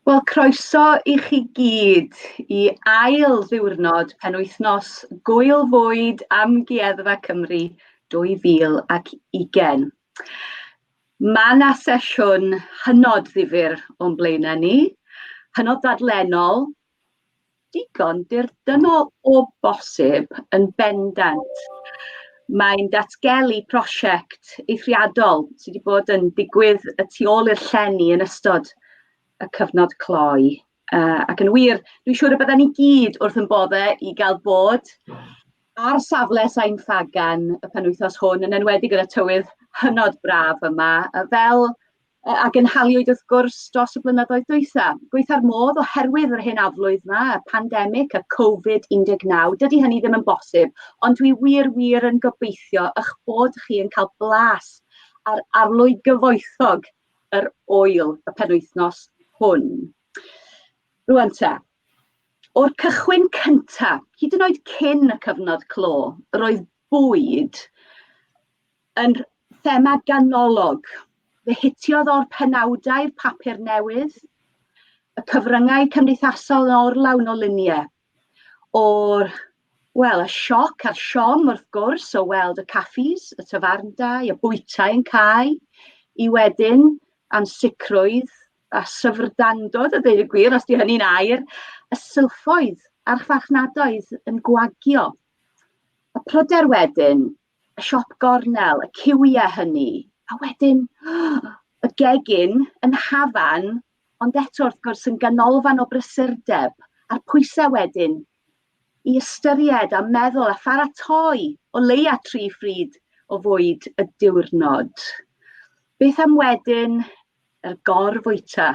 Wel, croeso i chi gyd i ail ddiwrnod penwythnos Gŵyl Fwyd Amgueddfa Cymru 2020. Mae 'na sesiwn hynod ddifyr o'n blaenau ni, hynod ddadlennol, digon dirdynnol o bosib yn bendant. Mae'n datgelu prosiect eithriadol sydd wedi bod yn digwydd y tu ôl i'r llenni yn ystod y cyfnod cloi. Uh, ac yn wir, dwi'n siŵr y bydden ni gyd wrth yn boddau i gael bod ar safle Sain Ffagan y penwythnos hwn, yn enwedig yn y tywydd hynod braf yma, fel a gynhaliwyd wrth gwrs dros y blynyddoedd dwytha. Gweitha'r modd oherwydd yr hen aflwydd yma, y pandemig, y Covid-19, dydy hynny ddim yn bosib, ond dwi wir wir yn gobeithio eich bod chi yn cael blas ar arlwy gyfoethog yr oel y penwythnos hwn. Rwan ta, o'r cychwyn cynta, hyd yn oed cyn y cyfnod clo, roedd bwyd yn thema ganolog. Fe hitiodd o'r penawdau'r papur newydd, y cyfryngau cymdeithasol yn orlawn o luniau, o'r, wel, y sioc a'r siom wrth gwrs o weld y caffis, y tafarndai, y bwytai yn cau, i wedyn ansicrwydd a syfrdandod, a dweud y gwir, os di hynny'n air, y silffoedd a'r farchnadoedd yn gwagio. Y pryder wedyn, y siop gornel, y ciwiau hynny, a wedyn y gegin yn hafan, ond eto wrth gwrs yn ganolfan o brysurdeb, a'r pwysau wedyn i ystyried a meddwl a pharatoi o leia tri phryd o fwyd y diwrnod. Beth am wedyn yr gorfwyta?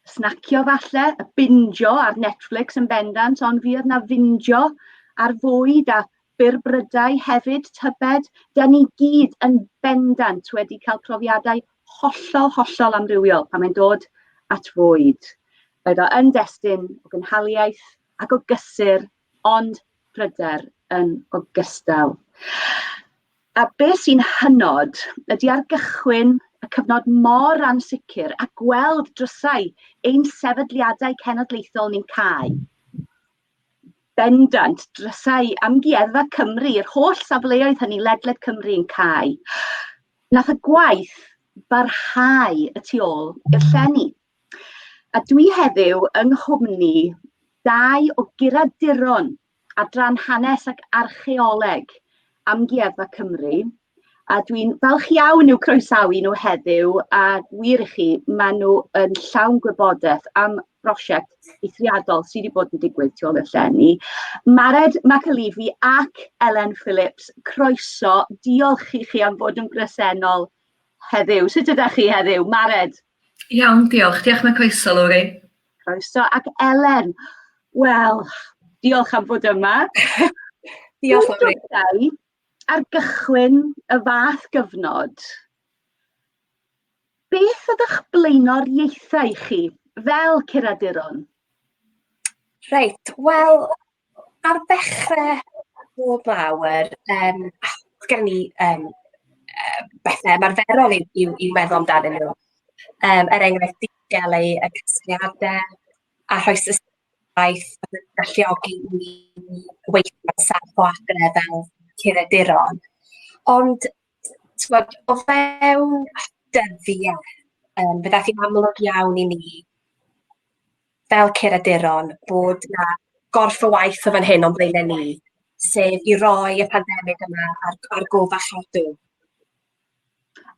Snacio falle, y binjo ar Netflix yn bendant, ond fuodd na finjo ar fwyd a byrbrydau hefyd, tybed? Da ni gyd yn bendant wedi cael profiadau hollol, hollol amrywiol pan mae'n dod at fwyd. Roedd o yn destun o gynhaliaeth ac o gysur, ond pryder yn ogystal. A beth sy'n hynod ydy ar gychwyn y cyfnod mor ansicr a gweld drysau ein sefydliadau cenedlaethol ni'n cau. Bendant, drysau Amgueddfa Cymru, yr holl safleoedd hynny ledled Cymru yn cau. Nath y gwaith barhau y tu ôl i'r llenni. A dwi heddiw yng nghwmni dau o guraduron adran hanes ac archeoleg Amgueddfa Cymru, a dwi'n falch iawn i'w croesawu nhw heddiw, a wir i chi, maen nhw yn llawn gwybodaeth am brosiect eithriadol sydd wedi bod yn digwydd tu ôl i'r llenni. Mared McAleavey ac Elen Phillips, croeso, diolch i chi am fod yn bresennol heddiw. Sut ydych chi heddiw, Mared? Iawn, diolch. Diolch am y croeso, Lowri. Croeso. Ac Elen, wel, diolch am fod yma. Diolch, Lowri. Ar gychwyn y fath gyfnod, beth oedd eich blaenoriaethau chi fel curaduron? Reit, wel, ar ddechrau bob mawr, um, gen ni um, bethau ymarferol i'w, i'w, i'w meddwl amdanyn nhw. Um, er enghraifft, diogelu y casgliadau a rhoi systemaeth yn galluogi i ni weithio'n saff o adre fel curaduron. Ond t'mod, o fewn dyddiau, um, fe ddaeth hi'n amlwg iawn i ni fel curaduron bod 'na gorff o waith o fan hyn o'n blaenau ni, sef i roi y pandemig yma ar, ar gof a chadw.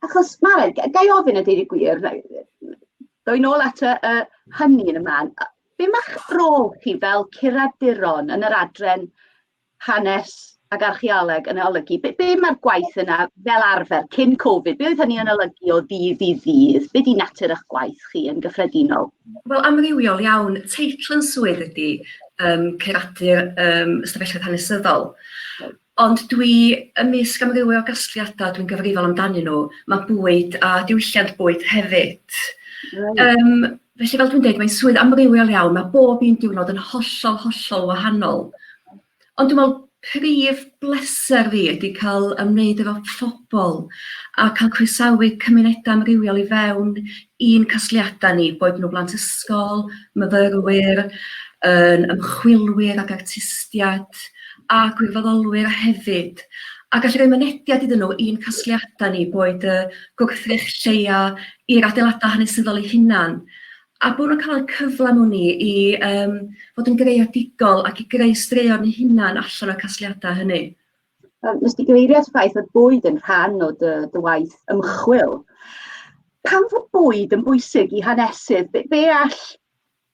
Achos, Maren, ga i ofyn a deud y gwir, ddoi nôl at y, y hynny yn y man. Be mae'ch rôl chi fel curaduron yn yr adren hanes ac archeoleg yn olygu? Be, be mae'r gwaith yna fel arfer cyn Covid? Be oedd hynny yn olygu o ddydd i ddydd? Be di natur eich gwaith chi yn gyffredinol? Wel, amrywiol iawn. Teitl yn swydd ydy um, curadur um, ystafelloedd hanesyddol. Ond dwi, ymysg amrywiol gasgliadau dwi'n gyfrifol amdanyn nhw, mae bwyd a diwylliant bwyd hefyd. Right. Um, felly fel dwi'n dweud, mae'n swydd amrywiol iawn, mae bob un diwrnod yn hollol, hollol wahanol. Ond dwi'n meddwl, Prif bleser fi ydy cael ymwneud efo phobl a cael croesawu cymunedau amrywiol i fewn i'n casgliadau ni, boed nhw blant ysgol, myfyrwyr, yn ymchwilwyr ac artistiaid, a gwirfoddolwyr hefyd. A gallu rhoi mynediad iddyn nhw i'n casgliadau ni, boed y gwrthrych lleia i'r adeiladau hanesyddol eu hunain, a bod nhw'n cael y cyfle mewn i i um, fod yn greadigol ac i greu straeon eu hunain allan o'r casgliadau hynny. Nes di gyfeirio at y ffaith bod bwyd yn rhan o dy, dy waith ymchwil. Pam fod bwyd yn bwysig i hanesydd? Be, be all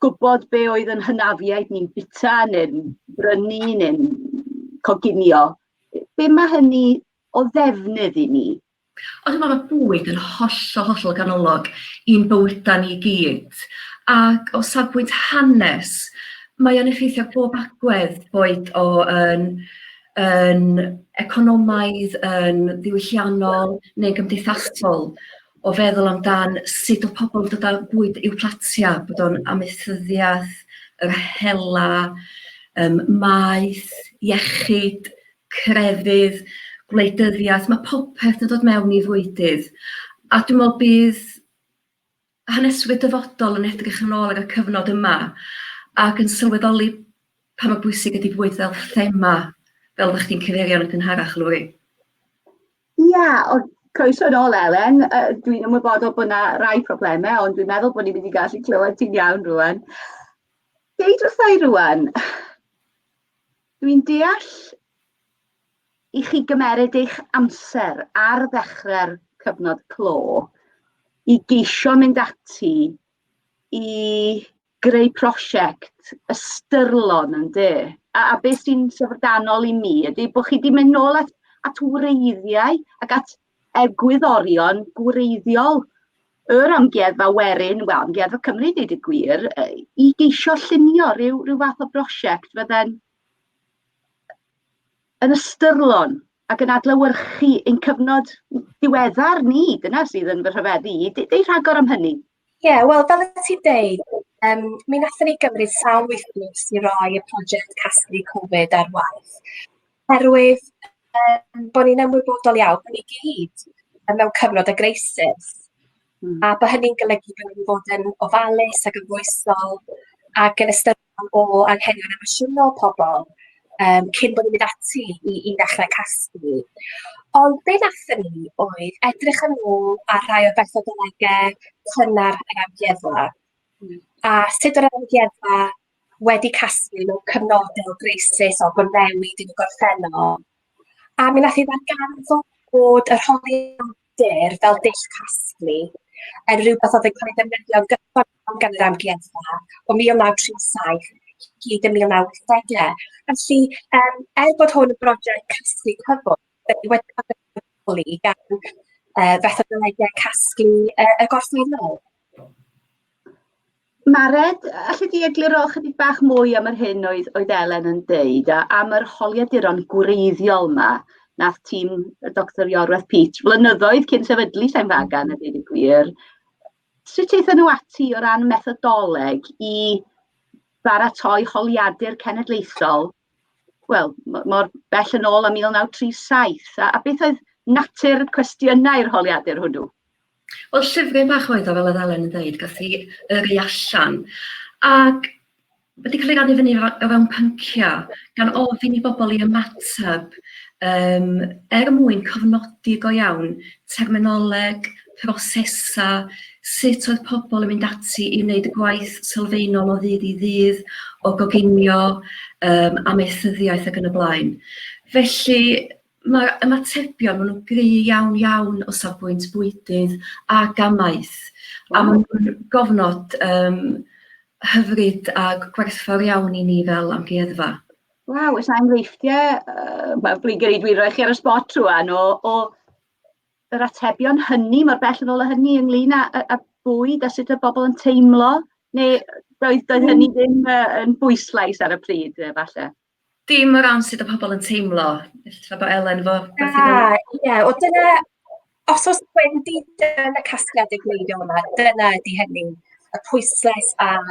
gwybod be oedd yn hynafiaid ni'n bita neu'n brynu neu'n coginio? Be mae hynny o ddefnydd i ni? Ond dwi'n meddwl mae bwyd yn hollol, hollol ganolog i'n bywydau ni i gyd. Ac o safbwynt hanes, mae o'n effeithio bob agwedd, boed o yn, yn economaidd, yn ddiwylliannol neu'n gymdeithasol, o feddwl amdan sut oedd pobl yn dod â bwyd i'w platiau, bod o'n amaethyddiaeth, yr hela, um, maeth, iechyd, crefydd, gwleidyddiaeth, mae popeth yn dod mewn i fwydydd. A dwi'n meddwl bydd haneswyr dyfodol yn edrych yn ôl ar y cyfnod yma ac yn sylweddoli pa mor bwysig ydy bwyd fel thema, fel oeddech chdi'n cyfeirio yn gynharach, Lowri. Ia, o, croeso yn ôl, Elen. Uh, dwi'n ymwybodol bod yna rai problemau, ond dwi'n meddwl bod ni'n mynd i gallu clywed ti'n iawn rwan. Deud wrtha i rwan, Dwi'n deall i chi gymeryd eich amser ar ddechrau'r cyfnod clo i geisio mynd ati i greu prosiect ystyrlon ynde? A, a beth sy'n syfrdanol i mi ydy bod chi wedi mynd nôl at, at wreiddiau ac at egwyddorion gwreiddiol yr Amgueddfa Werin, wel, Amgueddfa Cymru, dweud y gwir, i geisio llunio rhyw, rhyw fath o brosiect fydde'n yn ystyrlon ac yn adlewyrchu ein cyfnod diweddar ni. Dyna sydd yn fy rhyfeddu i. Deud rhagor am hynny. Ie, yeah, wel, fel y ti'n deud, um, mi wnaethon ni gymryd sawl wythnos i roi y prosiect casglu Covid ar waith. Oherwydd um, bod ni'n ymwybodol iawn, bod ni gyd mewn cyfnod o greisis. A bod hynny'n golygu bod ni'n fod yn ofalus ac yn foesol ac yn ystyriol o anghenion emosiynol pobl um, cyn bod ni'n mynd ati i, i ddechrau casglu. Ond be nathon ni oedd edrych yn ôl ar rhai o fethodolegau cynnar yr amgueddfa a sut yr amgueddfa wedi casglu mewn cyfnodau o greisis o gofnewid yn y gorffennol. A mi nath i ddarganfod bod yr holiadur fel dull casglu yn rhywbeth oedd yn cael ei ddefnyddio'n gyson gan yr amgueddfa o 1937 hyd y 1980au. Felly, um, er bod hwn yn brosiect casglu cyfwrdd, wedi cael ei gan fethodolegau casglu y gorffennol. Mared, alli di egluro chydig bach mwy am yr hyn oedd, oedd Elen yn deud, a am yr holiaduron gwreiddiol yma nath tîm Dr Iorwerth Peach flynyddoedd cyn sefydlu Sain Fagan, a dweud y gwir. Sut aethon nhw ati o ran methodoleg i baratoi holiadur cenedlaethol, wel, mor bell yn ôl â 1937, a, a beth oedd natur cwestiynau'r holiadur hwnnw? Wel, llyfryn bach oedd o, fel oedd Elen yn dweud, gath ei yrru allan. Ac wedi cael ei rannu fyny o fewn pynciau, gan ofyn i bobl i ymateb um, er mwyn cofnodi go iawn terminoleg, prosesau, sut oedd pobl yn mynd ati i wneud y gwaith sylfaenol o ddydd i ddydd, o goginio, um, amaethyddiaeth ac yn y blaen. Felly, Mae'r ymatebion, maen nhw'n gry iawn iawn o safbwynt bwydydd ac amaeth, a maen nhw'n gofnod um, hyfryd a gwerthfawr iawn i ni fel amgueddfa. Waw, oes 'na enghreifftiau, uh, mae'n flin gen i dwi'n rhoi chi ar y spot rwan, o, o yr atebion hynny, mor bell yn ôl â hynny ynglyn â, â, â bwyd a sut oedd bobl yn teimlo, neu doedd, doedd hynny ddim uh, yn bwyslais ar y pryd, falle? Dim o ran sut oedd pobl yn teimlo. Ella bod Elen efo beth i ddweud. Ie, o dyna, os oes gwendid yn y casgliadau gwreiddiol yma, dyna ydy hynny. Y pwyslais ar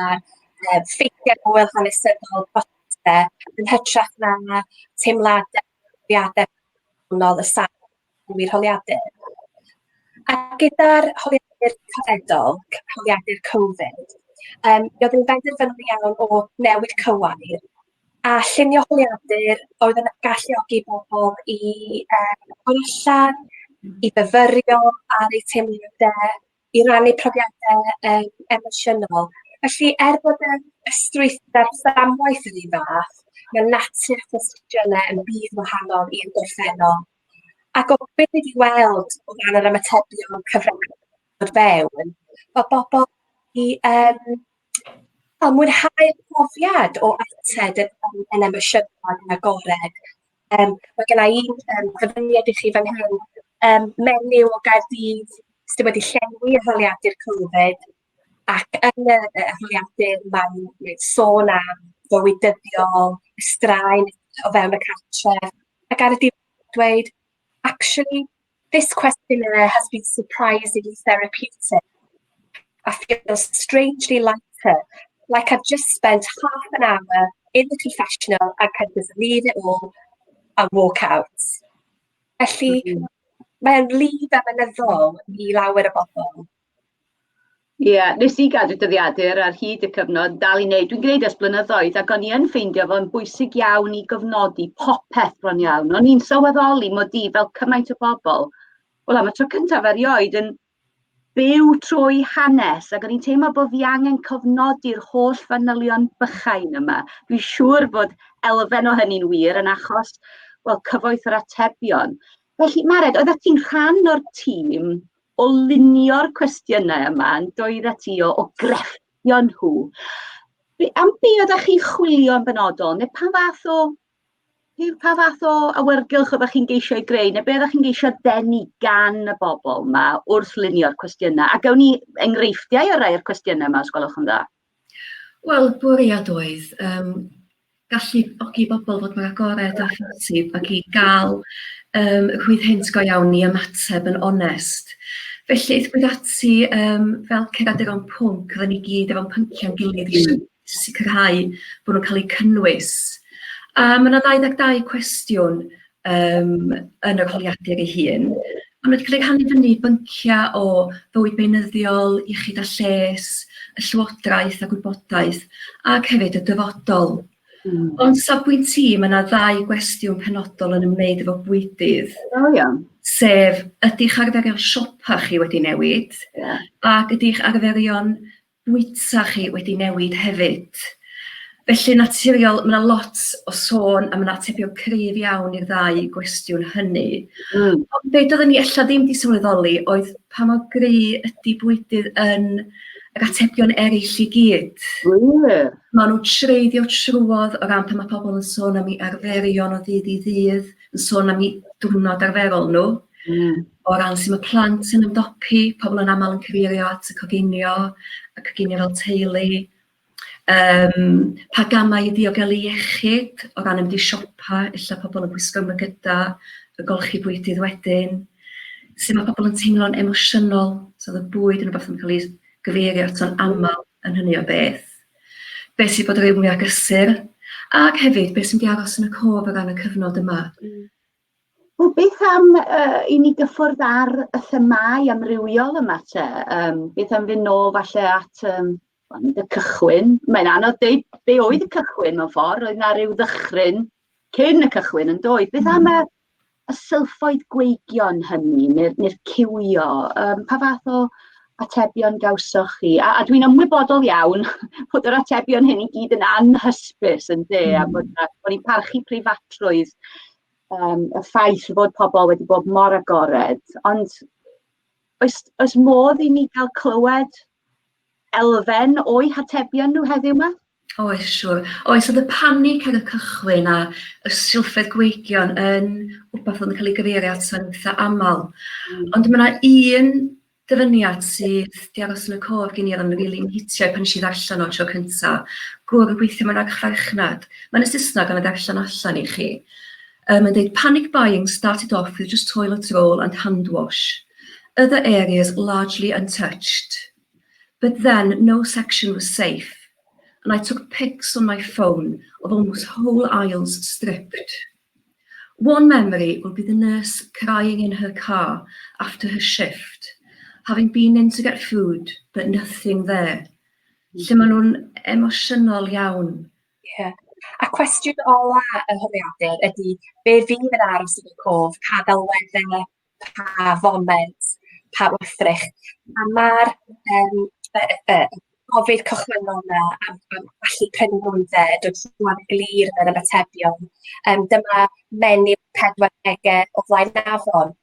ffeithiau gwyl hanesyddol, Yn hytrach na teimladau, profiadau personol y sawl i'r holiadur. A gyda'r holiadur cyfredol, holiadur Covid, mi oedd yn benderfynol iawn o newid cywair a llunio holiadur oedd yn galluogi bobl i agor allan, i fyfyrio ar eu teimladau, i rannu profiadau emosiynol. Felly, er bod y strwythur a'r fframwaith yr un fath, mae natur y cwestiynau yn bur wahanol i'r gorffennol. Ac o beth ni wedi weld o ran yr ymatebion cyfredol dod fewn, mae bobl i wel, mwynhau'r profiad o ateb yn emosiynol ac yn agored. Mae genna i un ddyfyniad i chi fan hyn, menyw o Gaerdydd sydd wedi llenwi holiadur Covid, ac yn y holiadur mae'n sôn am fywyd dyddiol, y straen o fewn y cartref, ac ar y diwedd dweud, "Actually, this questionnaire has been surprisingly therapeutic. I feel strangely lighter, like I've just spent half an hour in the confessional and can just leave it all and walk out." Felly, mae'n lif emynyddol i lawer o bobl. Ie, yeah, nes i gadw dyddiadur ar hyd y cyfnod, dal i wneud. Dwi'n gwneud ers blynyddoedd ac o'n i yn ffeindio fo'n bwysig iawn i gofnodi popeth bron iawn. O'n i'n sylweddoli mod i, fel cymaint o bobl, wel, am y tro cyntaf erioed yn byw trwy hanes, ac o'n i'n teimlo bod fi angen cofnodi'r holl fanylion bychain yma. Dwi'n siŵr bod elfen o hynny'n wir yn achos, wel, cyfoeth yr atebion. Felly, Mared, oeddet ti'n rhan o'r tîm o lunio'r cwestiynau yma, yn doeddet ti o grefftio nhw. Am be oeddech chi'n chwilio yn benodol, neu pa fath o awyrgylch oeddech chi'n geisio ei greu, neu be oeddech chi'n geisio denu gan y bobl yma wrth lunio'r cwestiynau? A gawn ni enghreifftiau o rai o'r cwestiynau yma, os gwelwch yn dda. Wel, bwriad oedd galluogi bobl fod mor agored â phosib ac i gael rhwydd hynt go iawn i ymateb yn onest. Felly, aethpwyd ati fel curaduron pwnc, oedden ni gyd efo'n pynciau'n gilydd i sicrhau bod nhw'n cael eu cynnwys. A mae yna 22 cwestiwn yn yr holiadur ei hun. Maen nhw wedi cael eu rhannu fyny i bynciau o fywyd beunyddiol, iechyd a lles, y llywodraeth a gwybodaeth, ac hefyd y dyfodol. Ond safbwynt i, mae yna ddau gwestiwn penodol yn ymwneud efo bwydydd. O iawn. Sef, ydy'ch arferion siopa chi wedi newid? Ac ydy'ch arferion bwyta chi wedi newid hefyd? Felly, naturiol, mae yna lot o sôn a mae yna atebion cryf iawn i'r ddau gwestiwn hynny. Ond be doeddwn ni ella ddim wedi sylweddoli oedd pa mor gry ydy bwydydd yn yr atebion eraill i gyd. Maen nhw'n treiddio trwodd o ran pan mae pobl yn sôn am eu arferion o ddydd i ddydd, yn sôn am eu diwrnod arferol nhw. O ran sut mae plant yn ymdopi, pobl yn aml yn cyfeirio at y coginio, y coginio fel teulu. Pa gamau i ddiogelu iechyd o ran mynd i siopa, ella pobl yn gwisgo mygydau, y golchi bwydydd wedyn. Sut mae pobl yn teimlo'n emosiynol, so oedd y bwyd yn rhywbeth yn cael ei gyfeirio ato'n aml yn hynny o beth. Beth sydd bod yr mwyaf gysur, ac hefyd beth sy'n mynd i aros yn y cof o ran y cyfnod yma. Wel, beth am i ni gyffwrdd ar y themâu amrywiol yma te? Beth am fynd nôl falle at y cychwyn? Mae'n anodd deud be oedd y cychwyn mewn ffordd, oedd 'na ryw ddychryn cyn y cychwyn, yn doedd? Beth am y silffoedd gweigion hynny, neu'r ciwio? Pa fath o atebion gawsoch chi? A dwi'n ymwybodol iawn bod yr atebion hyn i gyd yn anhysbys, yn de, a bod ni'n parchu preifatrwydd y ffaith fod pobl wedi bod mor agored, ond oes modd i ni gael clywed elfen o'u hatebion nhw heddiw yma? Oes, siŵr. Oes, oedd y panig ar y cychwyn a y silffoedd gweigion yn wbath oedd yn cael ei gyfeirio ato'n eitha aml. Ond mae yna un dyfyniad sydd 'di aros yn y cof gen i, oedd yn rili'n hitio pan nes i ddarllen o tro cynta. Gŵr yn gweithio mewn archfarchnad. Mae'n y Saesneg, ond darllen allan i chi. Mae'n dweud, "Panic buying started off with just toilet roll and hand wash. Other areas largely untouched. But then no section was safe. and I took pics on my phone of almost whole aisles stripped. One memory will be the nurse crying in her car after her shift, having been in to get food, but nothing there. Lle maen nhw'n emosiynol iawn. Ie. Yeah. A cwestiwn ola y holiadur ydy, be fydd yn aros yn y cof, pa ddelweddau, pa foment, pa wrthrych. A mae'r gofid cychwynnol yna am allu prynu nwyddau, dod trwodd yn glir yn yr ymatebion. Dyma menyw 40au o Flaenafon.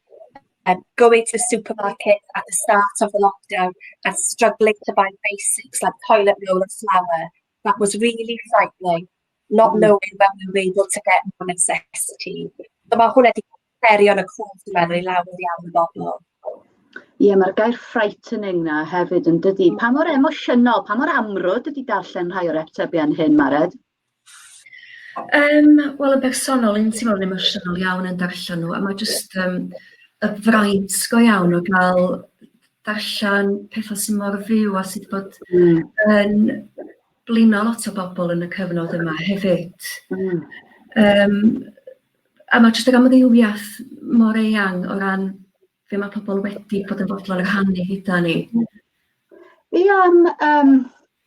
Going to the supermarket at the start of the lockdown and struggling to buy basics like toilet roll and flour. That was really frightening, not knowing when we were able to get more necessity. So mae hwnna wedi herio yn y cof, dwi'n meddwl, i lawer iawn o bobl. Ie, mae'r gair "frightening" na hefyd yn dydy. Pa mor emosiynol, pa mor amrwd ydy darllen rhai o'r atebion hyn, Mared? Wel, yn bersonol, un teimlo'n emosiynol iawn yn darllen nhw, a mae jyst y fraint go iawn o gael darllen pethau sy'n mor fyw a sydd bod yn blino lot o bobl yn y cyfnod yma hefyd. A mae jyst yr amrywiaeth mor eang o ran be mae pobl wedi bod yn fodlon rhannu gyda ni. Be am,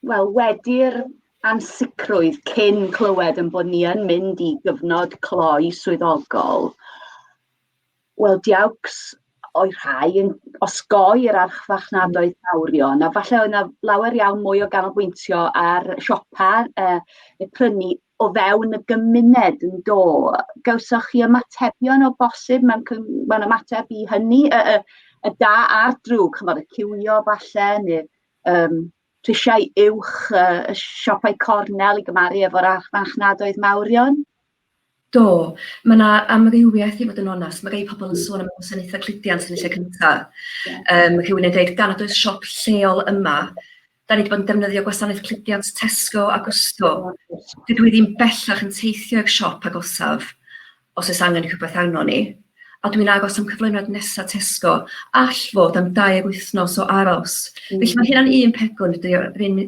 wel, wedi'r ansicrwydd cyn clywed yn bod ni yn mynd i gyfnod cloi swyddogol, wel, diawcs oedd rhai yn osgoi'r archfarchnadoedd mawrion, a falle oedd yna lawer iawn mwy o ganolbwyntio ar siopa, neu prynu o fewn y gymuned yn do. Gawsoch chi ymatebion o bosib mewn ymateb i hynny, y da a'r drwg, chymod, y ciwio falle, neu prisiau uwch y siopau cornel i gymaru efo'r archfarchnadoedd mawrion? Do, mae yna amrywiaeth i fod yn onest. Mae rhai pobl yn sôn am y gwasanaethau cludiant yn y lle cyntaf. Rhywun yn dweud, gan nad oes siop lleol yma, da ni wedi bod yn defnyddio gwasanaeth cludiant Tesco a Gusto. Dydw i ddim bellach yn teithio i'r siop agosaf os oes angen rhywbeth arno ni. A dwi'n aros am cyflenwad nesaf Tesco, all fod am 2 wythnos o aros. Felly mae hynna'n un pegwn, ydy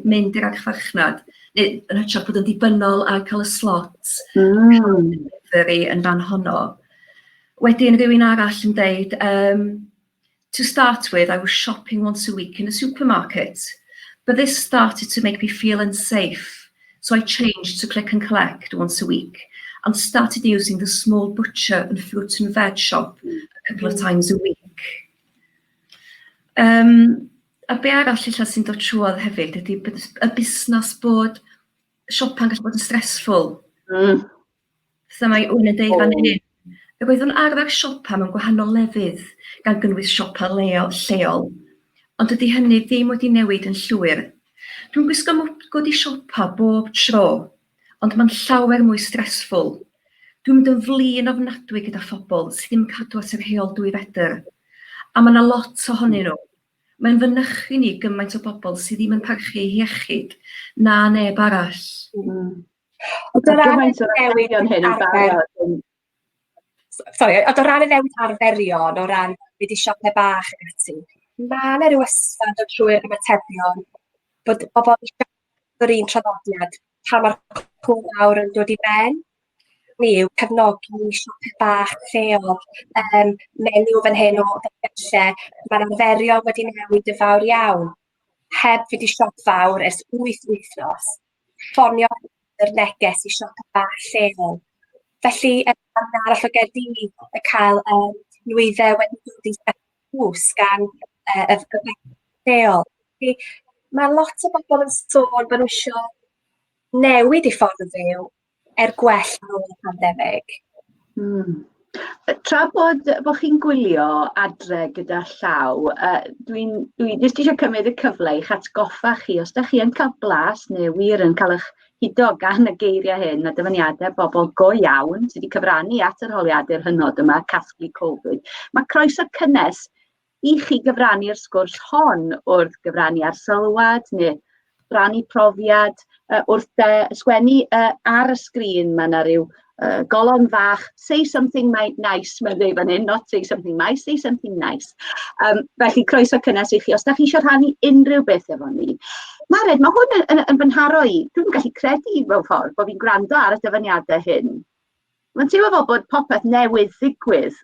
mynd i'r archfarchnad, neu yn hytrach bod yn ddibynnol ar cael y slot delivery yn fan honno. Wedyn rhywun arall yn deud, "To start with, I was shopping once a week in a supermarket, but this started to make me feel unsafe, so I changed to click and collect once a week and started using the small butcher and fruit and veg shop a couple of times a week." A be arall ella sy'n dod trwodd hefyd ydy y busnes bod siopa'n gallu bod yn stressful. So mae un yn deud fan hyn, "Roedd yn arfer siopa mewn gwahanol lefydd, gan gynnwys siopa lleol, ond dydy hynny ddim wedi newid yn llwyr. Dwi'n gwisgo mwgwd i siopa bob tro, ond mae'n llawer mwy stressful. Dwi'n mynd yn flin ofnadwy gyda phobl sydd ddim yn cadw at yr rheol 2 fedr. A mae yna lot ohonyn nhw. Mae'n fy nychryn i gymaint o bobl sydd ddim yn parchu eu hiechyd na neb arall." Ond o ran Gymaint o'r newid atebion hyn yn arfer barod yn Sori, ond o ran y newid arferion, o ran mynd i siopau bach ac ati, ma' 'na ryw ysfa yn dod trwy'r ymatebion bod bobl eisiau yr un traddodiad pan mae'r clo mawr yn dod i ben. Ni yw cefnogi siopau bach lleol, menyw fan hyn o lle mae'r arferion wedi newid yn fawr iawn. Heb fynd i siop fawr ers 8 wythnos, ffonio yr neges i siop bach lleol. Felly, yn rhan arall o Gaerdydd, y cael nwyddau wedi dod i drws gan y lleol. Felly, mae lot o bobl yn sôn bod nhw isio newid eu ffordd o fyw er gwell ar ôl y pandemig. Tra bod chi'n gwylio adre gyda llaw, dwi jyst eisiau cymryd y cyfle i'ch atgoffa chi, os ydych chi yn cael blas neu wir yn cael eich hudo gan y geiriau hyn a dyfyniadau bobl go iawn sydd wedi cyfrannu at yr holiadur hynod yma, Casglu Covid, mae croeso cynnes i chi gyfrannu'r sgwrs hon wrth gyfrannu ar sylwad neu rannu profiad wrth sgwennu ar y sgrin. Mae yna rhyw golofn fach, "Say something nice", mae'n dweud fan hyn, not "say something nice", "say something nice". Felly croeso cynnes i chi, os da chi eisiau rhannu unrhyw beth efo ni. Mared, mae hwn yn, yn, yn fy nharo i. Dwi'n gallu credu mewn ffordd bod fi'n gwrando ar y dyfyniadau hyn. Mae'n teimlo fel bod popeth newydd ddigwydd.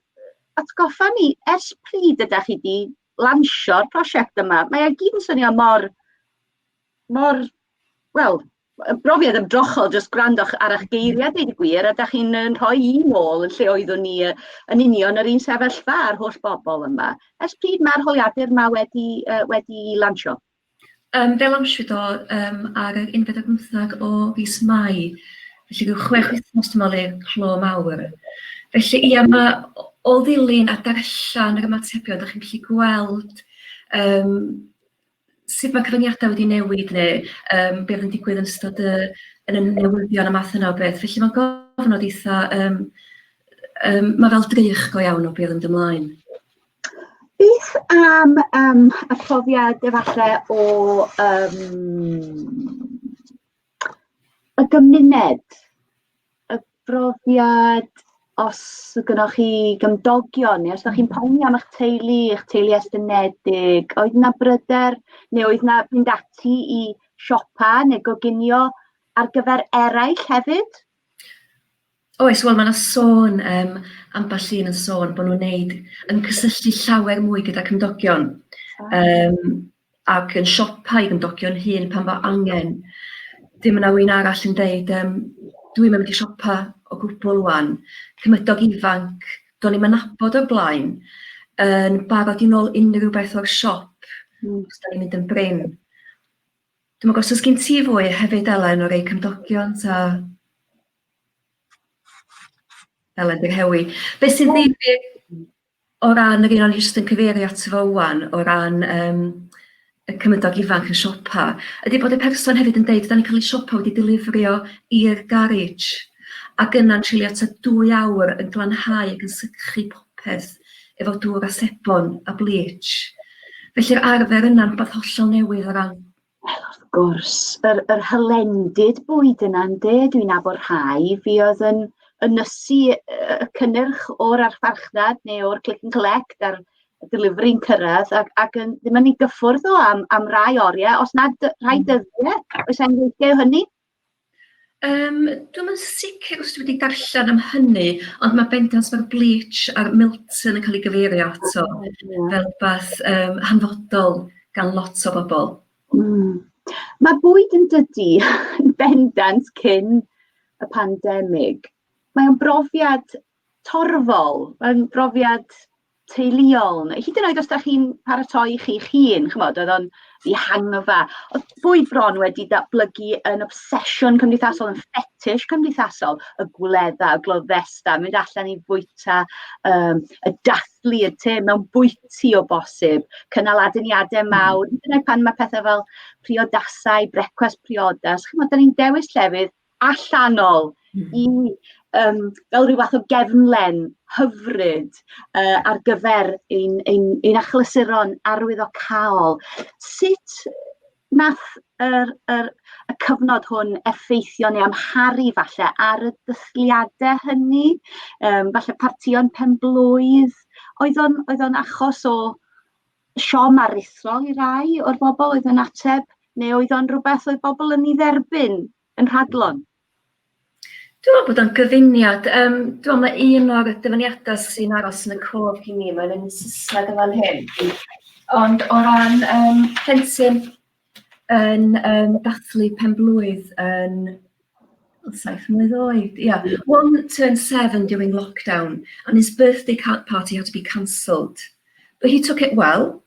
Atgoffa ni, ers pryd ydych chi wedi lansio'r prosiect yma? Mae e gyd yn swnio mor, mor, wel, brofiad ymdrochol jyst gwrando ar eich geiriau, dweud y gwir, a da chi'n rhoi un ôl yn lle oeddwn ni yn union yr un sefyllfa a'r holl bobl yma. Ers pryd mae'r holiadur yma wedi, wedi lansio? Fe lansiwyd o ar yr unfed ar bymtheg o fis Mai, felly ryw 6 wythnos dwi'n meddwl i'r clo mawr. Felly ia, ma' o ddilyn a darllen yr ymatebion, dach chi'n gallu gweld yym sut ma' cyfyngiadau wedi newid neu yym be' oedd yn digwydd yn ystod y yn y newyddion a math yna o beth. Felly ma'n gofnod eitha yym yym ma' fel drych go iawn o be' oedd yn mynd ymlaen. Beth am yym y profiad efallai o yym y gymuned? Y brofiad os gynnoch chi gymdogion neu os dach chi'n poeni am eich teulu, eich teulu estynedig, oedd 'na bryder neu oedd 'na fynd ati i siopa neu goginio ar gyfer eraill hefyd? Oes, wel ma' 'na sôn yym ambell un yn sôn bo' nhw'n neud yn cysylltu llawer mwy gyda cymdogion yym ac yn siopa i gymdogion hŷn pan fo angen. Dim yna un arall yn deud yym dwi'm yn mynd i siopa o gwbl ŵan. Cymydog ifanc do'n i'm yn nabod o'r blaen yn barod i nôl unrhyw beth o'r siop os 'dan ni'n mynd yn brin. Dwi'm yn gwybod os oes gen ti fwy hefyd Elen o rei cymdogion ta? Elen 'di rhewi. Be sy'n ddifyr o ran yr un o'n i jyst yn cyfeirio ato fo ŵan o ran yym y cymydog ifanc yn siopa ydy bod y person hefyd yn deud 'dan ni'n cael ei siopa wedi delifrio i'r garej ac yna'n treulio tua 2 awr yn glanhau ac yn sychu popeth efo dŵr a sebon a bleach. Felly'r arfer yna'n rhywbeth hollol newydd o ran... Wel, wrth gwrs, yr, yr hylendid bwyd yna, ynde? Dwi'n nabod rhai fi oedd yn ynysu y cynnyrch o'r archfarchnad neu o'r click and collect a'r delivery'n cyrraedd ac, ac yn, ddim yn ei gyffwrdd o am, am rai oriau, os nad rhai dyddiau. Oes enghreifftiau o hynny? Yym, dwi'm yn sicr os dwi wedi darllen am hynny, ond ma' bendant ma'r bleach a'r Milton yn cael ei gyfeirio ato fel rwbath yym hanfodol gan lot o bobl. Mae bwyd yn dydi yn bendant cyn y pandemig. Mae o'n brofiad torfol, mae'n brofiad teuluol, neu hyd yn oed os dach chi'n paratoi chi'ch hun, chimod, oedd o'n dihangfa. Oedd bwyd bron wedi datblygu yn obsesiwn cymdeithasol, yn ffetish cymdeithasol, y gwledda, y gloddesta, mynd allan i fwyta, um, y dathlu y te mewn bwyty o bosib, cynnal aduniadau mawr, hyd yn oed pan mae pethau fel priodasau, brecwast priodas, chimod, da ni'n dewis llefydd allanol i yym fel rhyw fath o gefnlen hyfryd yy ar gyfer ein ein ein achlysuron arwyddocaol. Sut nath yr yr y cyfnod hwn effeithio neu amharu falle ar y dathliadau hynny? Yym falle partïon pen-blwydd? Oedd o'n oedd o'n achos o siom aruthrol i rai o'r bobl oedd yn ateb, neu oedd o'n rhywbeth oedd bobl yn ei dderbyn yn rhadlon? Dwi'n meddwl bod o'n gyfuniad. Um, dwi'n meddwl mae un o'r dyfyniadau sy'n aros yn y cof i mi, mae'n yn Saesneg yn fan hyn. Ond o ran um, plentyn yn um, dathlu pen-blwydd yn 7 mlwydd oed, ia. One turned 7 during lockdown and his birthday party had to be cancelled. But he took it well.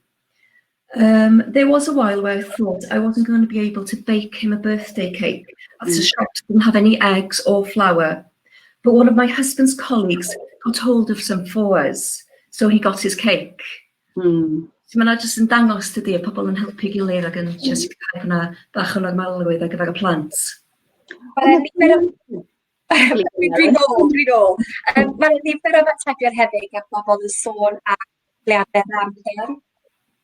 There was a while where I thought I wasn't going to be able to bake him a birthday cake as the shops didn't have any eggs or flour. But one of my husband's colleagues got hold of some for us, so he got his cake. So mae 'na jyst yn dangos dydi, y pobl yn helpu gilydd ac yn trio sicrhau bod 'na bach o normalrwydd ar gyfer y plant. Mae 'na nifer o... Dwi'n ôl, dwi'n ôl. Mae 'na nifer o faterion hefyd gan bobl yn sôn am leoliadau amgen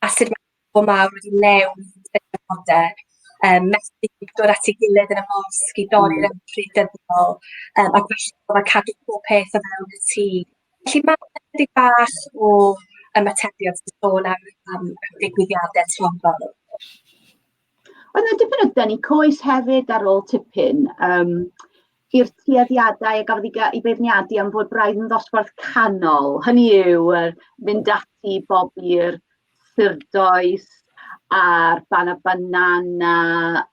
a sut mae pobl mawr wedi newid y cyfnodau, methu dod at ei gilydd yn y mosg i dorri'r pryd dyddiol, ac felly mae cadw pob peth o fewn y tŷ. Felly mae ychydig bach o ymatebion sy'n sôn am, am ddigwyddiadau torfol. Oedd yna dipyn o dynnu coes hefyd ar ôl tipyn i'r tueddiadau a gafodd ei beirniadu am fod braidd yn ddosbarth canol. Hynny yw, mynd ati bobi'r surdoes a'r banana banana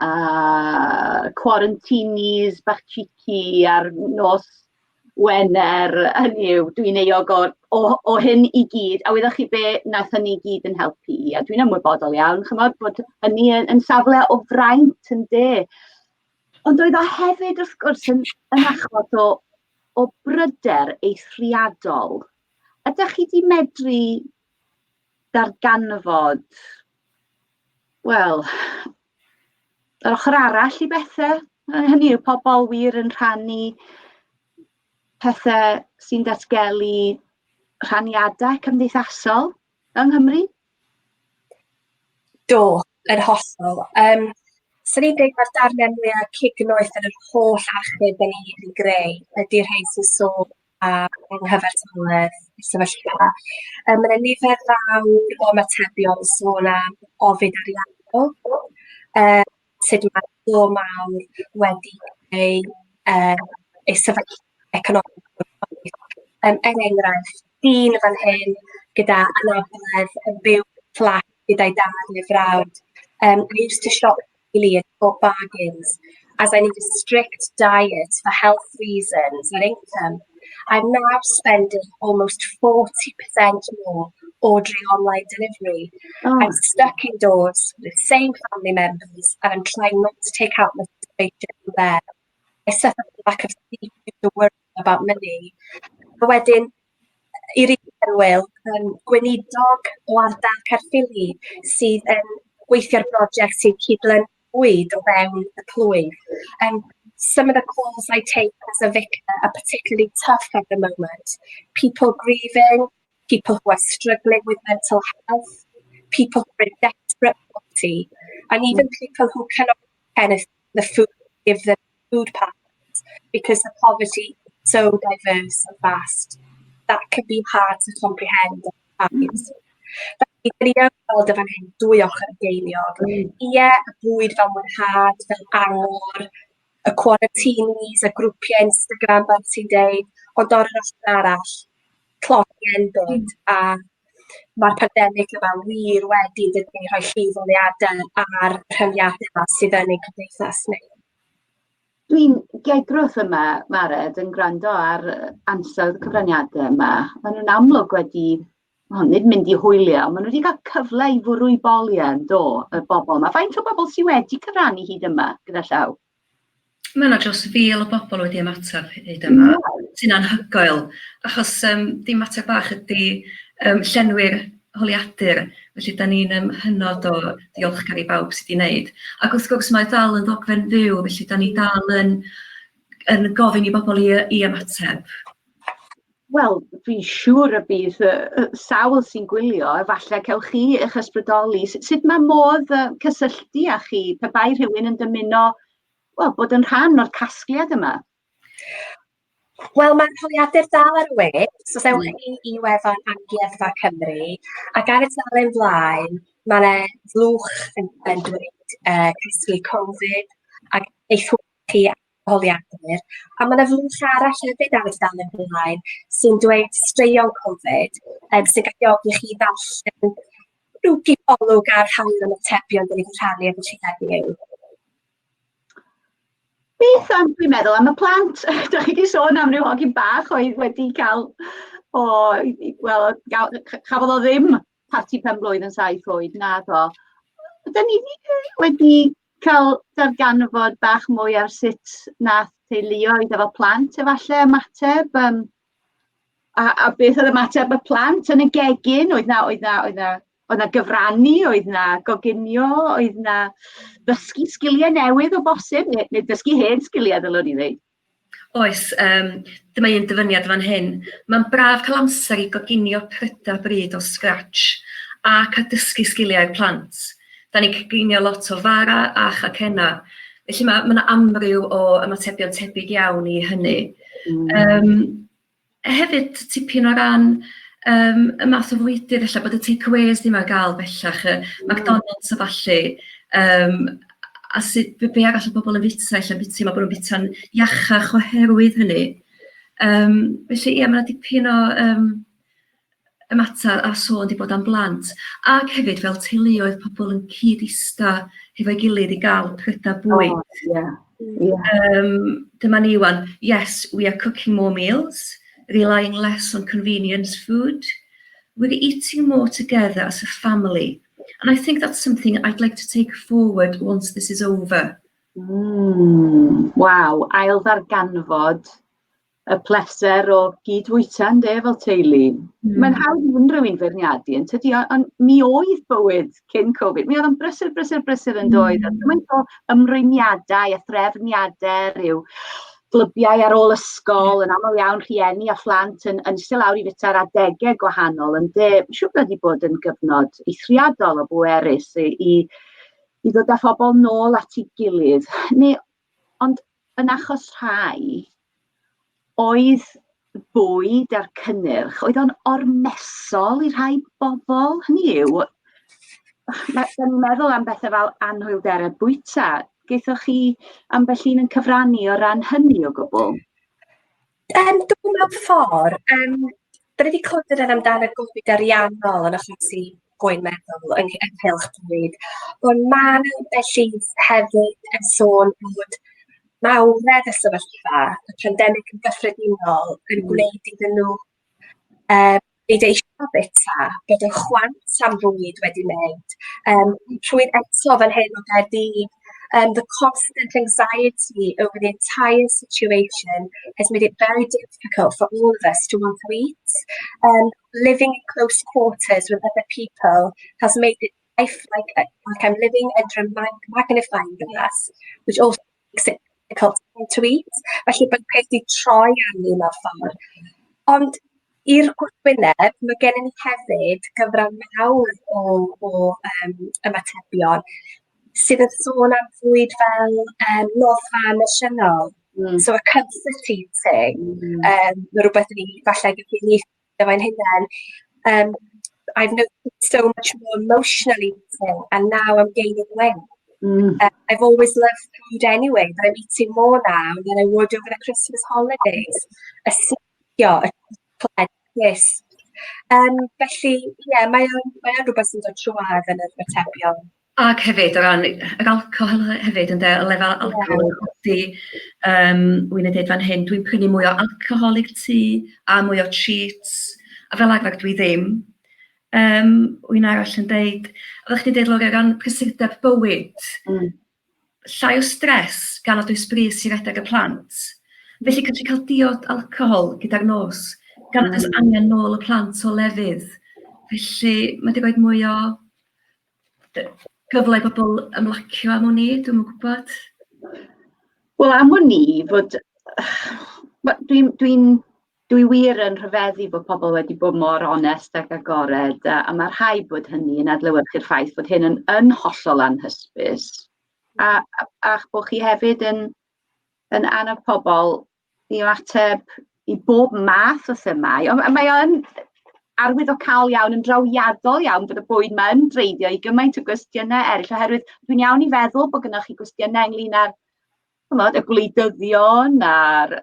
a quarantinis bach cheeky a'r nos Wener, hynny yw, dwi'n euog o, o, o hyn i gyd, a wyddoch chi be nath hynny i gyd yn helpu i, a dwi'n ymwybodol iawn, chymod, bod hynny yn, yn safle o fraint yn de. Ond oedd o hefyd, wrth gwrs, yn, yn achos o, o bryder eithriadol. Ydych chi wedi medru darganfod, wel, yr ochr arall i bethau? Hynny yw, pobl wir yn rhannu pethau sy'n datgelu rhaniadau cymdeithasol yng Nghymru? Do, yn hollol. Swn i'n dweud mae'r darnau mwyaf cignoeth yn yr holl archif da ni wedi greu ydy'r rhai sy'n sôn am anghyfartaledd y sefyllfa. Mae 'na nifer fawr o ymatebion yn sôn am ofid ariannol, sut mae glo mawr wedi creu ei sefyllfa economaidd. Er enghraifft, dyn fan hyn gyda anabledd yn byw fflat gyda'i dad a'i frawd. "I used to shop daily and bought bargains as I need a strict diet for health reasons and income. I'm now spending almost 40% more ordering online delivery. Oh. I'm stuck indoors with the same family members and I'm trying not to take out my frustration from there. I suffer from lack of sleep due to worry about money." A wedyn, i'r un perwyl, gweinidog o ardal Caerffili sydd yn gweithio ar brosiect sy'n cydlynu bwyd o fewn y plwyf. "Some of the calls I take as a vicar are particularly tough at the moment. People grieving, people who are struggling with mental health, people who are in desperate poverty, and even people who cannot anything the food give them food packets because the poverty is so diverse and vast. That can be hard to comprehend at times." Felly, dyn ni yn gweld y fan hyn dwy ochr y geiniog. Ie, y bwyd fel mwynhad, fel angor, y quarantinis, y grwpiau Instagram fel ti'n deud, ond ar yr ochr arall, tlodi enbyd, a mae'r pandemig yma wir wedi dydy rhoi llifoliadau ar rhywiadau yma sydd yn ein cymdeithas ni. Dwi'n gegrwth yma, Mared, yn gwrando ar ansawdd y cyfraniadau yma. Maen nhw'n amlwg wedi, well, nid mynd i hwylio, ond maen nhw wedi cael cyfle i fwrw i boliau yn do, y bobl yma. Faint o bobl sydd wedi cyfrannu hyd yma gyda llaw? Mae yna dros 1,000 o bobl wedi ymateb hyd yma, sy'n anhygoel, achos dim mater bach ydy llenwi'r holiadur, felly da ni'n hynod o ddiolchgar i bawb sydd wedi wneud. Ac wrth gwrs mae dal yn ddogfen fyw, felly da ni dal yn, yn gofyn i bobl i, i ymateb. Wel, dwi'n siŵr y bydd sawl sy'n gwylio, efallai cewch chi eich ysbrydoli. Sut mae modd cysylltu â chi pe bai rhywun yn dymuno, wel, bod yn rhan o'r casgliad yma? Wel, mae'r holiadur dal ar y we, so os ewch chi i wefan Amgueddfa Cymru, ac ar y tudalen flaen, mae 'na flwch yn dweud casglu Covid, ac eith chi holiadur. A mae 'na flwch arall hefyd ar y tudalen flaen sy'n dweud straeon Covid, sy'n galluogi chi ddarllen rhyw gipolwg ar rhai o'r ymatebion 'dan ni 'di rhannu efo chi heddiw. Beth am, dwi'n meddwl am y plant, da chi wedi sôn am ryw hogyn bach oedd wedi cael, o, wel, chafodd o ddim parti pen-blwydd yn 7 oed, naddo. Ydyn ni wedi cael darganfod bach mwy ar sut nath teuluoedd efo plant efallai ymateb? A beth oedd ymateb y plant yn y gegin? Oedd na, oedd na, oedd na, oedd na gyfrannu, oedd na goginio, oedd na ddysgu sgiliau newydd o bosib, neu dysgu hen sgiliau ddylwn i ddweud? Oes, dyma un dyfyniad fan hyn. "Mae'n braf cael amser i goginio prydau bryd o scratch a cael dysgu sgiliau'r plant. Da ni'n coginio lot o fara a chacennau." Felly mae 'na amryw o ymatebion tebyg iawn i hynny. Hefyd tipyn o ran y math o fwydydd ella bod y takeaways ddim ar gael bellach, y McDonald's a ballu, A sut, be, be arall o bobl yn fwyta, ella bwyta, mae bod nhw'n bwyta'n iachach oherwydd hynny. Felly ie, mae 'na dipyn o ymateb a sôn 'di bod am blant, ac hefyd fel teuluoedd, pobl yn cyd-ista hefo'i gilydd i gael prydau bwyd. Oh, yeah. Yeah. Dyma ni wan. "Yes, we are cooking more meals, relying less on convenience food. We're eating more together as a family. And I think that's something I'd like to take forward once this is over." Waw, ail ddarganfod y pleser o gydfwyta ynde, fel teulu. Mae'n hawdd i unrhyw un feirniadu yn tydi, ond mi oedd bywyd cyn Covid. Mi oedd o'n brysur, brysur, brysur yn doedd. A gymaint o ymrwymiadau a threfniadau, rhyw glybiau ar ôl ysgol, yn aml iawn rhieni a phlant yn eistedd lawr i fwyta ar adegau gwahanol ynde. Mae'n siŵr bod wedi bod yn gyfnod eithriadol o bwerus i ddod â phobl nôl at ei gilydd. Neu, ond yn achos rhai, oedd bwyd a'r cynnyrch, oedd o'n ormesol i rhai bobl, hynny yw, da ni'n meddwl am bethau fel anhwylderau bwyta. Gaethoch chi ambell un yn cyfrannu o ran hynny o gwbl? Do, mewn ffordd. Da ni wedi clywed yn amdano gofid ariannol yn achosi poen meddwl ynghylch bwyd, ond ma' 'na ambell un hefyd yn sôn bod mawredd y sefyllfa, y pandemig yn gyffredinol, yn gwneud iddyn nhw beidio eisiau bwyta, bod y chwant am fwyd wedi mynd. Rhywun eto fan hyn o Gaerdydd, "The constant anxiety over the entire situation has made it very difficult for all of us to want to eat. Living in close quarters with other people has made it life like I'm living under a magnifying glass, which also makes it difficult to eat." Felly bod peth 'di troi arni mewn ffordd. Ond i'r gwrthwyneb, mae gennym ni hefyd gyfran mawr o ymatebion sydd yn sôn am fwyd fel noddfa emosiynol. So a comfort eating, ma' rhywbeth ni falle gallu uniaethu efo'n hunain. "I've noticed so much more emotional eating and now I'm gaining weight. I've always loved food anyway, but I'm eating more now than I would over the Christmas holidays." Y snicio, y siocled, crisps. Felly, ie, yeah, mae o'n rhywbeth sy'n dod trwadd yn yr ymatebion. Ac hefyd o ran yr alcohol hefyd ynde, y lefel alcohol yn codi. Wy'n dweud fan hyn, "Dwi'n prynu mwy o alcohol i'r tŷ a mwy o treats, a fel arfer dwi ddim." Un arall yn deud, oeddech chdi'n deud, Lori, o ran prysurdeb bywyd, llai o stres gan nad oes brys i redeg y plant. Felly gallu cael diod alcohol gyda'r nos, gan nad oes angen nôl y plant o lefydd. Felly mae wedi rhoi mwy o gyfle i bobl ymlacio am wn i, dwi'm yn gwybod. Wel, am wn i fod dwi wir yn rhyfeddu bod pobl wedi bod mor onest ac agored, a mae rhaid bod hynny yn adlewyrchu'r ffaith bod hyn yn hollol anhysbys. A'ch bod chi hefyd yn annog pobl i ymateb i bob math o themâu. Ond mae o'n arwyddocaol iawn, yn drawiadol iawn bod y bwyd yma yn dreiddio i gymaint o gwestiynau eraill, oherwydd dwi'n iawn i feddwl bod gennych chi gwestiynau ynglyn â'r, ch'mod, y gwleidyddion a'r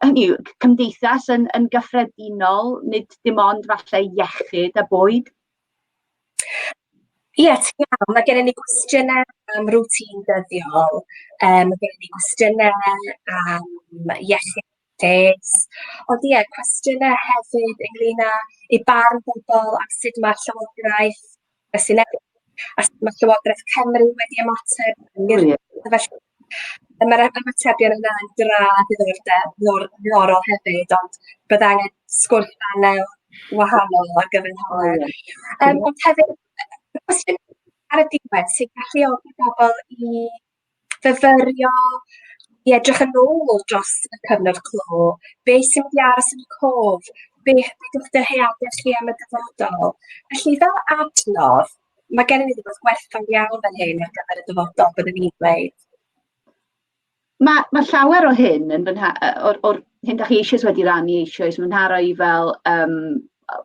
hynny yw, cymdeithas yn gyffredinol, nid dim ond falle iechyd a bwyd. Ie, ti'n iawn. Mae gennym ni gwestiynau am routine dyddiol, mae gennym ni gwestiynau am iechyd, lles, ond ie, cwestiynau hefyd ynglyn â eu barn bobl am sut mae Llywodraeth y Senedd a sut mae Llywodraeth Cymru wedi ymateb i'r sefyllfa. Mae'r ymatebion yna yn dra diddorol hefyd, ond bydd angen sgwrs panel wahanol ar gyfer hwnna. Ond hefyd, y cwestiwn ar y diwedd sy'n galluogi bobl i fyfyrio, i edrych yn ôl dros y cyfnod clo, beth sy'n mynd i aros yn y cof, beth yw'ch dyheadau chi am y dyfodol. Felly fel adnodd, mae gennym ni rhywbeth gwerthfawr iawn fan hyn ar gyfer y dyfodol, byddwn i'n dweud. Mae llawer o hyn yn fy o'r hyn da chi eisoes wedi rannu eisoes, mae'n nharo i fel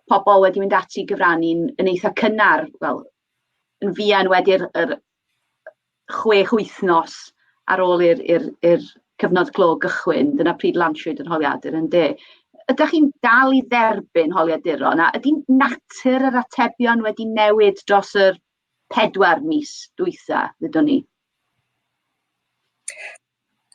pobl wedi mynd ati i gyfrannu'n yn eitha cynnar, wel, yn fuan wedi'r yr 6 wythnos ar ôl i'r cyfnod clo gychwyn, dyna pryd lansiwyd yr holiadur ynde. Ydych chi'n dal i dderbyn holiaduron a ydy natur yr atebion wedi newid dros yr 4 mis dwytha, ddudwn ni?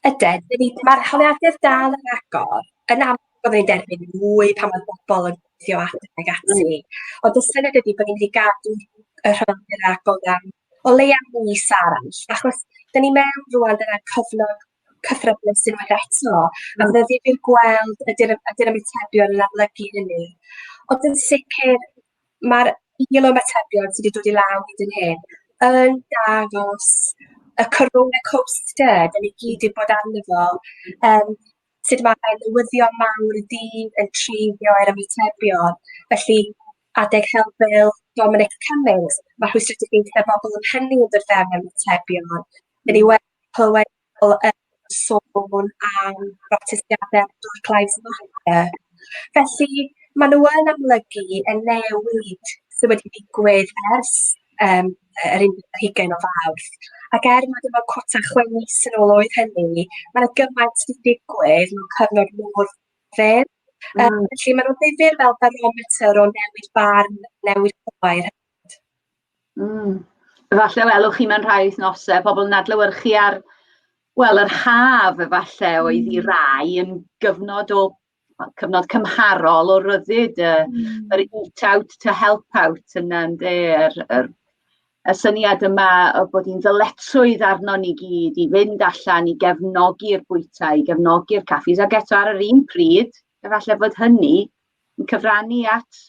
Ydyn, mae'r holiadur dal yn agor. Yn amlwg byddwn ni'n derbyn mwy pan mae bobl yn gweithio adeg ati. Ond y syniad ydy bod ni'n mynd i gadw y holiadur agor am o leia mis arall, achos dyn ni mewn rŵan dyna'r cyfnod cythryblus unwaith eto, a fydde ddifyr gweld ydy'r ydy ymatebion yn amlygu hynny. Ond yn sicr, mae'r il o ymatebion sydd wedi dod i law hyd yn hyn yn dangos y corona coaster, dyn ni gyd wedi bod arno fo, sut mae rhai newyddion mawr y dydd yn treiddio i'r ymatebion. Felly, adeg helbul Dominic Cummings, mae rhwystredigaethau bobl yn hynny yn dod fewn i'r ymatebion. Dyn ni wedi clywed pobl yn sôn am brotestiadau Black Lives Matter. Felly, maen nhw yn amlygu y newid sydd wedi digwydd ers yr 21 o Fawrth. Ac er nad efo cwta 6 mis yn ôl oedd hynny, mae yna gymaint wedi digwydd mewn cyfnod mor fyr. Felly maen nhw'n ddifyr fel barometr o newid barn, newid cywair. Efallai welwch chi mewn rhai wythnosau pobl yn adlewyrchu ar, wel, yr haf efallai oedd i rai yn gyfnod o cyfnod cymharol o ryddid, yr eat out to help out yna ynde, y syniad yma o bod hi'n ddyletswydd arno ni gyd i fynd allan i gefnogi'r bwyta, i gefnogi'r caffis, ac eto ar yr un pryd, efallai bod hynny yn cyfrannu at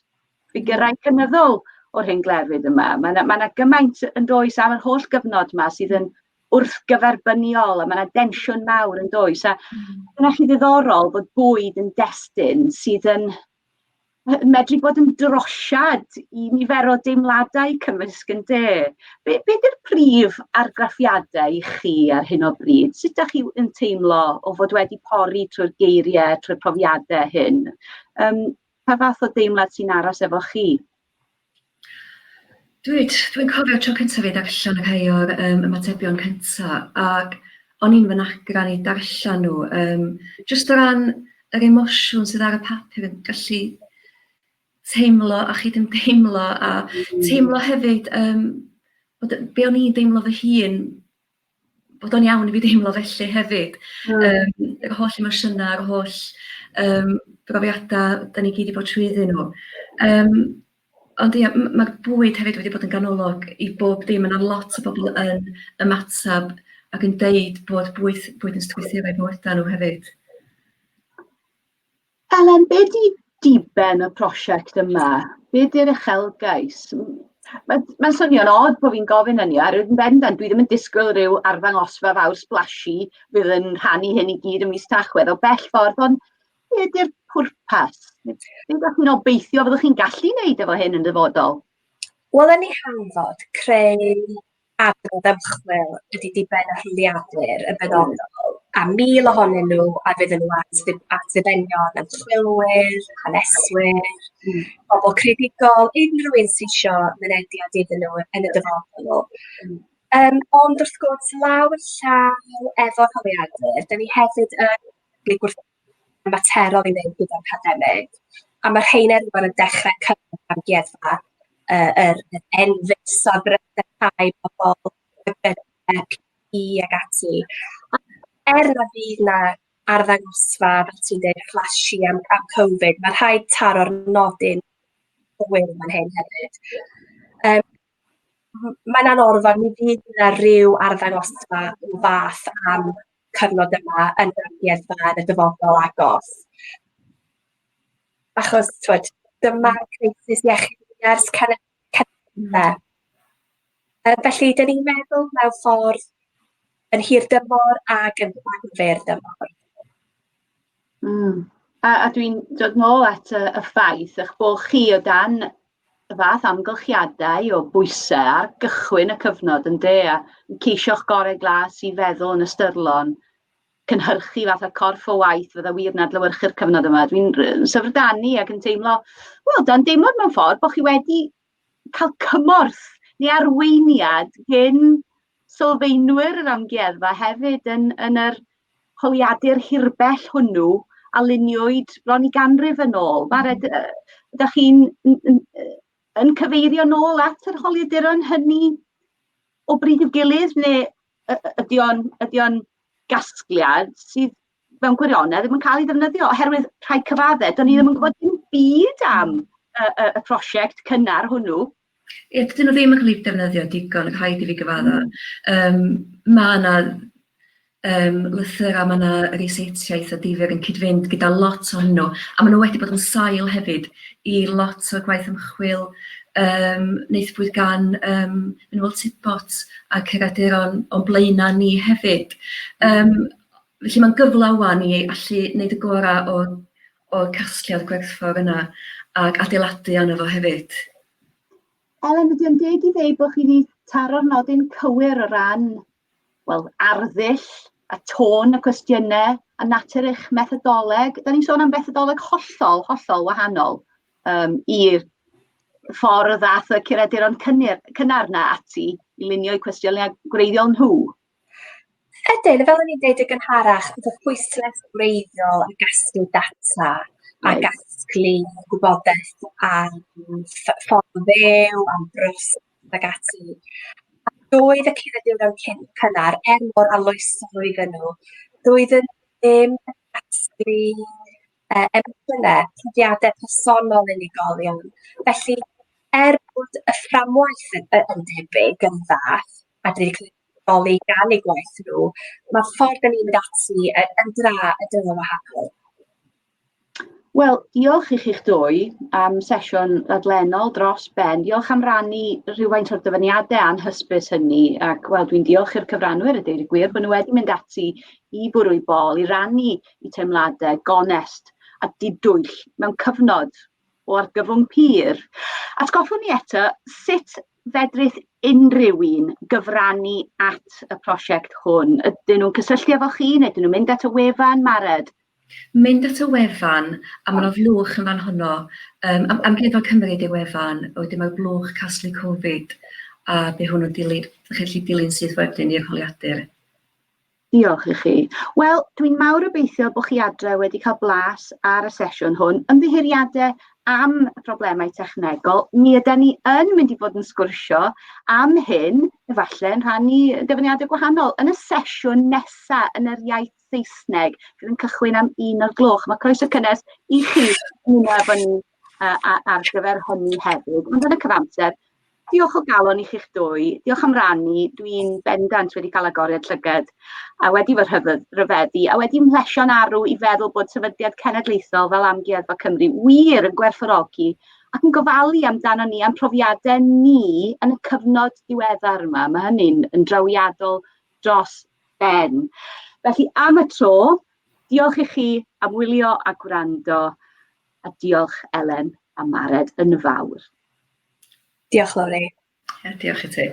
ffigyrau cynyddol o'r hen glefyd yma. Mae yna, mae 'na gymaint yn does am yr holl gyfnod yma sydd yn wrthgyferbyniol a mae yna densiwn mawr yn does. A dyna chi ddiddorol bod bwyd yn destun sydd yn medru bod yn drosiad i nifer o deimladau cymysg yn de. Be di'r prif argraffiadau i chi ar hyn o bryd? Sut ydych chi yn teimlo o fod wedi pori trwy'r geiriau, trwy'r profiadau hyn? Pa fath o deimlad sy'n aros efo chi? Dwi'n cofio tro cyntaf fi ddarllen rhai o'r ymatebion cynta, ac o'n i'n fy nagran i darllen nhw. Jyst o ran yr emosiwn sydd ar y papur yn gallu teimlo a chydymdeimlo a teimlo hefyd bod be o'n i'n deimlo fy hun, bod o'n iawn i fi deimlo felly hefyd. Yr holl emosiynau, yr holl brofiadau da ni gyd 'di bod trwyddyn nhw. Ond ia, mae'r bwyd hefyd wedi bod yn ganolog i bob dim. Mae 'na lot o bobl yn ymateb ac yn deud bod bwyd yn strwythurau bywydau nhw hefyd. Elen, be di diben y prosiect yma? Be di'r uchelgais? Mae'n swnio'n od bod fi'n gofyn hynny, oherwydd yn bendant dwi ddim yn disgwyl rhyw arddangosfa fawr splashy fydd yn rhannu hyn i gyd ym mis Tachwedd o bell ffordd, ond be di'r pwrpas? Be ydych chi'n obeithio fyddwch chi'n gallu wneud efo hyn yn dyfodol? Wel, yn ei hanfod, creu adnodd ymchwil ydy diben y holiadur yn benodol, a 1,000 ohonyn nhw a fydden nhw at ddibenion ymchwilwyr, haneswyr, pobl creadigol, unrhyw un sy'n isio mynediad iddyn nhw yn y dyfodol. Ond wrth gwrs, law yn llaw efo'r holiadur, da ni hefyd yn gwrth materol i wneud gyda'r pandemig, a mae'r rheina rŵan yn dechrau cyrraedd amgueddfa, yr enfys o ddrysau pobl, PPE ac ati. Er na fydd na arddangosfa, fel ti'n dweud, flashy am Covid, mae rhaid taro'r nodyn gywir fan hyn hefyd. Mae'n anorfod, mi fydd yna rhyw arddangosfa o fath am cyfnod yma yn yr amgueddfa yn y dyfodol agos. Achos, twyd, dyma creisis iechyd ers cenedlaethau. Felly, dyn ni'n meddwl mewn ffordd yn hir dymor ac yn fyr dymor. A dwi'n dod nôl at y ffaith eich bod chi o dan y fath amgylchiadau o bwysau ar gychwyn y cyfnod yn de, a ceisio'ch gorau glas i feddwl yn ystyrlon, cynhyrchu fath o corff o waith fydda wir yn adlewyrchu'r cyfnod yma. Dwi'n syfrdanu ac yn teimlo, wel, dan deimlad mewn ffordd bod chi wedi cael cymorth neu arweiniad gen sylfaenwyr yr amgueddfa hefyd yn, yn yr holiadur hirbell hwnnw a luniwyd bron i ganrif yn ôl. Mared, ydych chi'n yn cyfeirio nôl at yr holiaduron hynny o bryd i'w gilydd, neu ydy o'n, ydy o'n gasgliad sydd mewn gwirionedd ddim yn cael ei ddefnyddio oherwydd rhaid cyfadde, do'n ni ddim yn gwybod dim byd am y, y, y prosiect cynnar hwnnw. Ie, dydyn nhw ddim yn cael eu defnyddio digon, rhaid i fi gyfadda. Um, mae yna um, lythyrau, mae yna ryseitiau eitha difyr yn cyd-fynd gyda lot ohonyn nhw, a maen nhw wedi bod yn sail hefyd i lot o'r gwaith ymchwil um, wnaethpwyd gan um, Manuel Tibbot a curaduron o'n blaenau ni hefyd. Um, felly mae'n gyfle wan i allu wneud y gorau o'r, o'r casgliad gwerthfawr yna ac adeiladu arno fo hefyd. Elen, ydy o'n deg i ddeud bod chi wedi taro'r nodyn cywir o ran, wel, arddull a tôn y cwestiynau a natur eich methodoleg? Da ni'n sôn am fethodoleg hollol, hollol wahanol um, i'r ffordd ddath y curaduron cynnar, cynnar na ati i lunio eu cwestiynau gwreiddiol nhw. Ydyn, fel o'n i'n deud yn gynharach, y pwyslais gwreiddiol ar gasglu data a gasglu gwybodaeth am ffordd o fyw, am broses ac ati. A doedd y curaduron cyn cynnar, er mor arloesol oedden nhw, doedden nhw ddim yn casglu emosiynau, profiadau personol unigolion. Felly, er bod y fframwaith yn, yn debyg yn fath, a dwi wedi cael ei gan eu gwaith nhw, mae'r ffordd da ni'n mynd ati yn, yn dra, yn dra wahanol. Wel, diolch i chi'ch dwy am sesiwn ddadlennol dros ben. Diolch am rannu rhywfaint o'r dyfyniadau anhysbys hynny ac wel, dwi'n diolch i'r cyfranwyr a deud y gwir bod nhw wedi mynd ati i bwrw i bol, i rannu eu teimladau gonest a didwyll mewn cyfnod o argyfwng pur. Atgoffwn ni eto sut fedrith unrhyw un gyfrannu at y prosiect hwn? Ydyn nhw'n cysylltu efo chi neu ydyn nhw'n mynd at y wefan, Mared? Mynd at y wefan, a ma' 'na flwch yn fan honno, yym Am- Amgueddfa Cymru 'di'r wefan, a wedyn mae'r blwch casglu Covid, a by' hwnnw'n dilyn, dach chi'n gallu dilyn syth wedyn i'r holiadur. Diolch i chi. Wel, dwi'n mawr obeithio bod chi adre wedi cael blas ar y sesiwn hwn. Ymddiheuriadau am y problemau technegol. Mi ydan ni yn mynd i fod yn sgwrsio am hyn, efallai yn rhannu dyfyniadau gwahanol, yn y sesiwn nesaf yn yr iaith Saesneg, fydd yn cychwyn am un o'r gloch. Mae croeso cynnes i chi ymuno efo ni uh, ar gyfer hynny hefyd. Ond yn y cyfamser, diolch o galon i chi'ch dwy, diolch am rannu, dwi'n bendant wedi cael agoriad llygad a wedi fy rhyfedd, rhyfeddu a wedi mhlesio'n arw i feddwl bod sefydliad cenedlaethol fel Amgueddfa Cymru wir yn gwerthfawrogi ac yn gofalu amdano ni a'n profiadau ni yn y cyfnod diweddar yma. Mae hynny'n yn drawiadol dros ben. Felly am y tro, diolch i chi am wylio a gwrando, a diolch Elen a Mared yn fawr. Diolch Lowri. Ie, diolch i ti.